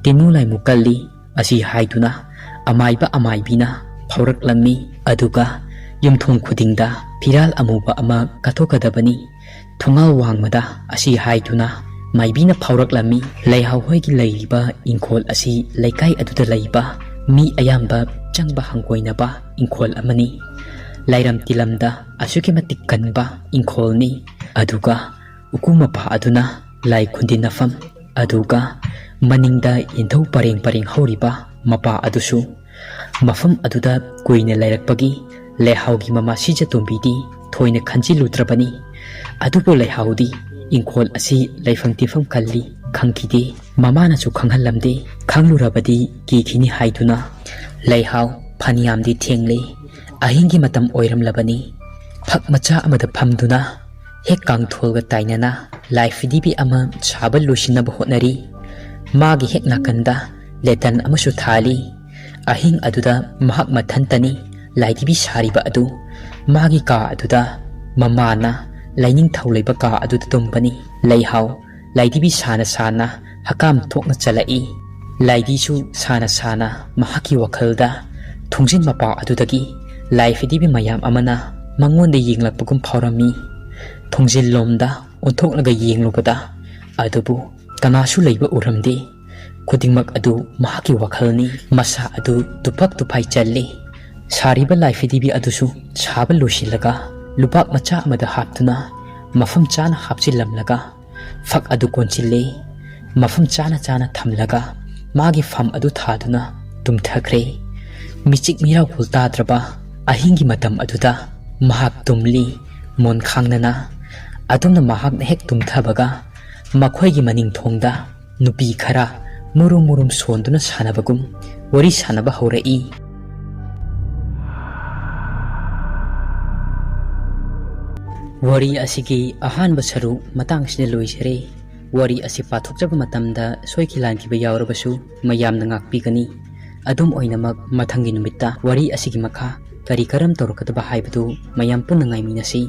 ꯇꯤꯟꯃꯨ ꯂꯥꯏꯃꯨ ꯀꯜꯂꯤ, ꯑꯁꯤ ꯍꯥꯏꯗꯨꯅ ꯑꯃꯥꯏꯕ ꯑꯃꯥꯏꯕꯤꯅ ꯐꯥꯎꯔꯛꯂꯝꯃꯤ꯫ ꯑꯗꯨꯒ ꯌꯨꯝꯊꯣꯡ ꯈꯨꯗꯤꯡꯗ ꯐꯤꯔꯥꯜ ꯑꯃꯨꯕ ꯑꯃ ꯀꯠꯊꯣꯛꯀꯗꯕꯅꯤ, ꯊꯣꯡꯅꯥꯎ ꯋꯥꯡꯃꯗ ꯑꯁꯤ ꯍꯥꯏꯗꯨꯅ ꯃꯥꯏꯕꯤꯅ ꯐꯥꯎꯔꯛꯂꯝꯃꯤ꯫ ꯂꯩꯍꯥꯎ ꯍꯣꯏꯒꯤ ꯂꯩꯔꯤꯕ ꯏꯪꯈꯣꯜ ꯑꯁꯤ ꯂꯩꯀꯥꯏ ꯑꯗꯨꯗ ꯂꯩꯕ ꯃꯤ ꯑꯌꯥꯝꯕ ꯆꯪꯕ ꯍꯪꯒꯣꯏꯅꯕ ꯏꯪꯈꯣꯜ ꯑꯃꯅꯤ꯫ ꯂꯥꯏꯔꯝ ꯇꯤꯂꯝꯗ ꯑꯁꯨꯛꯀꯤ ꯃꯇꯤꯛ ꯀꯟꯕ ꯏꯪꯈꯣꯜꯅꯤ꯫ ꯑꯗꯨꯒ ꯎꯀꯨ ꯃꯄꯥ ꯑꯗꯨꯅ ꯂꯥꯏ ꯈꯨꯟꯗꯤꯟꯅꯐꯝ, ꯑꯗꯨꯒ ꯃꯅꯤꯡꯗ ꯏꯟꯙꯧ ꯄꯔꯦꯡ ꯄꯔꯦꯡ ꯍꯧꯔꯤꯕ ꯃꯄꯥ ꯑꯗꯨꯁꯨ꯫ ꯃꯐꯝ ꯑꯗꯨꯗ ꯀꯨꯏꯅ ꯂꯩꯔꯛꯄꯒꯤ ꯂꯩꯍꯥꯎꯒꯤ ꯃꯃꯥ ꯁꯤꯖꯇꯣꯝꯕꯤꯗꯤ ꯊꯣꯏꯅ ꯈꯟꯖꯤꯜꯂꯨꯗ꯭ꯔꯕꯅꯤ꯫ ꯑꯗꯨꯕꯨ ꯂꯩꯍꯥꯎꯗꯤ ꯏꯪꯈꯣꯜ ꯑꯁꯤ ꯂꯩꯐꯝ ꯇꯤꯟꯐꯝ ꯀꯜꯂꯤ ꯈꯪꯈꯤꯗꯦ꯫ ꯃꯃꯥꯅꯁꯨ ꯈꯪꯍꯜꯂꯝꯗꯦ꯫ ꯈꯪꯂꯨꯔꯕꯗꯤ ꯀꯤꯈꯤꯅꯤ ꯍꯥꯏꯗꯨꯅ꯫ ꯂꯩꯍꯥꯎ ꯐꯅꯌꯥꯝꯗꯤ ꯊꯦꯡꯂꯦ꯫ ꯑꯍꯤꯡꯒꯤ ꯃꯇꯝ ꯑꯣꯏꯔꯝꯂꯕꯅꯤ꯫ ꯐꯛ ꯃꯆꯥ ꯑꯃꯗ ꯐꯝꯗꯨꯅ ꯍꯦꯛ ꯀꯥꯡꯊꯣꯜꯒ ꯇꯥꯏꯅꯅ ꯂꯥꯏ ꯐꯤꯗꯤꯕꯤ ꯑꯃ ꯁꯥꯕ ꯂꯣꯏꯁꯤꯟꯅꯕ ꯍꯣꯠꯅꯔꯤ꯫ ꯃꯥꯒꯤ ꯍꯦꯛ ꯅꯥꯀꯟꯗ ꯂꯦꯇꯟ ꯑꯃꯁꯨ ꯊꯥꯜꯂꯤ꯫ ꯑꯍꯤꯡ ꯑꯗꯨꯗ ꯃꯍꯥꯛ ꯃꯊꯟꯇꯅꯤ ꯂꯥꯏꯙꯤꯕꯤ ꯁꯥꯔꯤꯕ ꯑꯗꯨ꯫ ꯃꯥꯒꯤ ꯀꯥ ꯑꯗꯨꯗ ꯃꯃꯥꯅ ꯂꯥꯏꯅꯤꯡꯊꯧ ꯂꯩꯕ ꯀꯥ ꯑꯗꯨꯗ ꯇꯨꯝꯕꯅꯤ꯫ ꯂꯩꯍꯥꯎ ꯂꯥꯏꯙꯤꯕꯤ ꯁꯥꯅ ꯁꯥꯅ ꯍꯀꯥꯝ ꯊꯣꯛꯅ ꯆꯜꯂꯛꯏ꯫ ꯂꯥꯏꯙꯤꯁꯨ ꯁꯥꯅ ꯁꯥꯅ ꯃꯍꯥꯛꯀꯤ ꯋꯥꯈꯜꯗ ꯊꯣꯡꯖꯤꯟ ꯃꯄꯥ ꯑꯗꯨꯗꯒꯤ ꯂꯥꯏ ꯐꯤꯗꯤꯕꯤ ꯃꯌꯥꯝ ꯑꯃꯅ ꯃꯉꯣꯟꯗ ꯌꯦꯡꯂꯛꯄꯒꯨꯝ ꯐꯥꯎꯔꯝꯃꯤ꯫ ꯊꯣꯡꯖꯤꯜꯂꯣꯝꯗ ꯑꯣꯟꯊꯣꯛꯂꯒ ꯌꯦꯡꯂꯨꯕꯗ ꯑꯗꯨꯕꯨ ꯀꯅꯥꯁꯨ ꯂꯩꯕ ꯎꯔꯝꯗꯦ꯫ ꯈꯨꯗꯤꯡꯃꯛ ꯑꯗꯨ ꯃꯍꯥꯛꯀꯤ ꯋꯥꯈꯜꯅꯤ꯫ ꯃꯁꯥ ꯑꯗꯨ ꯇꯨꯐꯛ ꯇꯨꯐꯥꯏ ꯆꯜꯂꯤ꯫ ꯁꯥꯔꯤꯕ ꯂꯥꯏ ꯐꯤꯗꯤꯕꯤ ꯑꯗꯨꯁꯨ ꯁꯥꯕ ꯂꯣꯏꯁꯤꯜꯂꯒ ꯂꯨꯕꯥꯛ ꯃꯆꯥ ꯑꯃꯗ ꯍꯥꯞꯇꯨꯅ ꯃꯐꯝ ꯆꯥꯅ ꯍꯥꯞꯆꯤꯜꯂꯝꯂꯒ ꯐꯛ ꯑꯗꯨ ꯀꯣꯟꯁꯤꯜꯂꯦ꯫ ꯃꯐꯝ ꯆꯥꯅ ꯆꯥꯅ ꯊꯝꯂꯒ ꯃꯥꯒꯤ ꯐꯝ ꯑꯗꯨ ꯊꯥꯗꯨꯅ ꯇꯨꯝꯊꯈ꯭ꯔꯦ꯫ ꯃꯤꯆꯤꯛ ꯃꯤꯔꯥꯎꯈꯣꯜ ꯇꯥꯗ꯭ꯔꯕ ꯑꯍꯤꯡꯒꯤ ꯃꯇꯝ ꯑꯗꯨꯗ ꯃꯍꯥꯛ ꯇꯨꯝꯂꯤ꯫ ꯃꯣꯟ ꯈꯥꯡꯅꯅ꯫ ꯑꯗꯨꯝꯅ ꯃꯍꯥꯛꯅ ꯍꯦꯛ ꯇꯨꯝꯊꯕꯒ ꯃꯈꯣꯏꯒꯤ ꯃꯅꯤꯡ ꯊꯣꯡꯗ ꯅꯨꯄꯤ ꯈꯔ ꯃꯨꯔꯨꯝ ꯃꯨꯔꯨꯝ ꯁꯣꯟꯗꯨꯅ ꯁꯥꯟꯅꯕꯒꯨꯝ ꯋꯥꯔꯤ ꯁꯥꯟꯅꯕ ꯍꯧꯔꯛꯏ꯫ ꯋꯥꯔꯤ ꯑꯁꯤꯒꯤ ꯑꯍꯥꯟꯕ ꯁꯔꯨꯛ ꯃꯇꯥꯡꯁꯤꯗ ꯂꯣꯏꯖꯔꯦ꯫ ꯋꯥꯔꯤ ꯑꯁꯤ ꯄꯥꯊꯣꯛꯆꯕ ꯃꯇꯝꯗ ꯁꯣꯏꯈꯤ ꯂꯥꯟꯈꯤꯕ ꯌꯥꯎꯔꯕꯁꯨ ꯃꯌꯥꯝꯅ ꯉꯥꯛꯄꯤꯒꯅꯤ꯫ ꯑꯗꯨꯝ ꯑꯣꯏꯅꯃꯛ, ꯃꯊꯪꯒꯤ ꯅꯨꯃꯤꯠꯇ ꯋꯥꯔꯤ ꯑꯁꯤꯒꯤ ꯃꯈꯥ ꯀꯔꯤ ꯀꯔꯝ ꯇꯧꯔꯛꯀꯗꯕ ꯍꯥꯏꯕꯗꯨ ꯃꯌꯥꯝ ꯄꯨꯟꯅ ꯉꯥꯏꯃꯤꯟꯅꯁꯤ꯫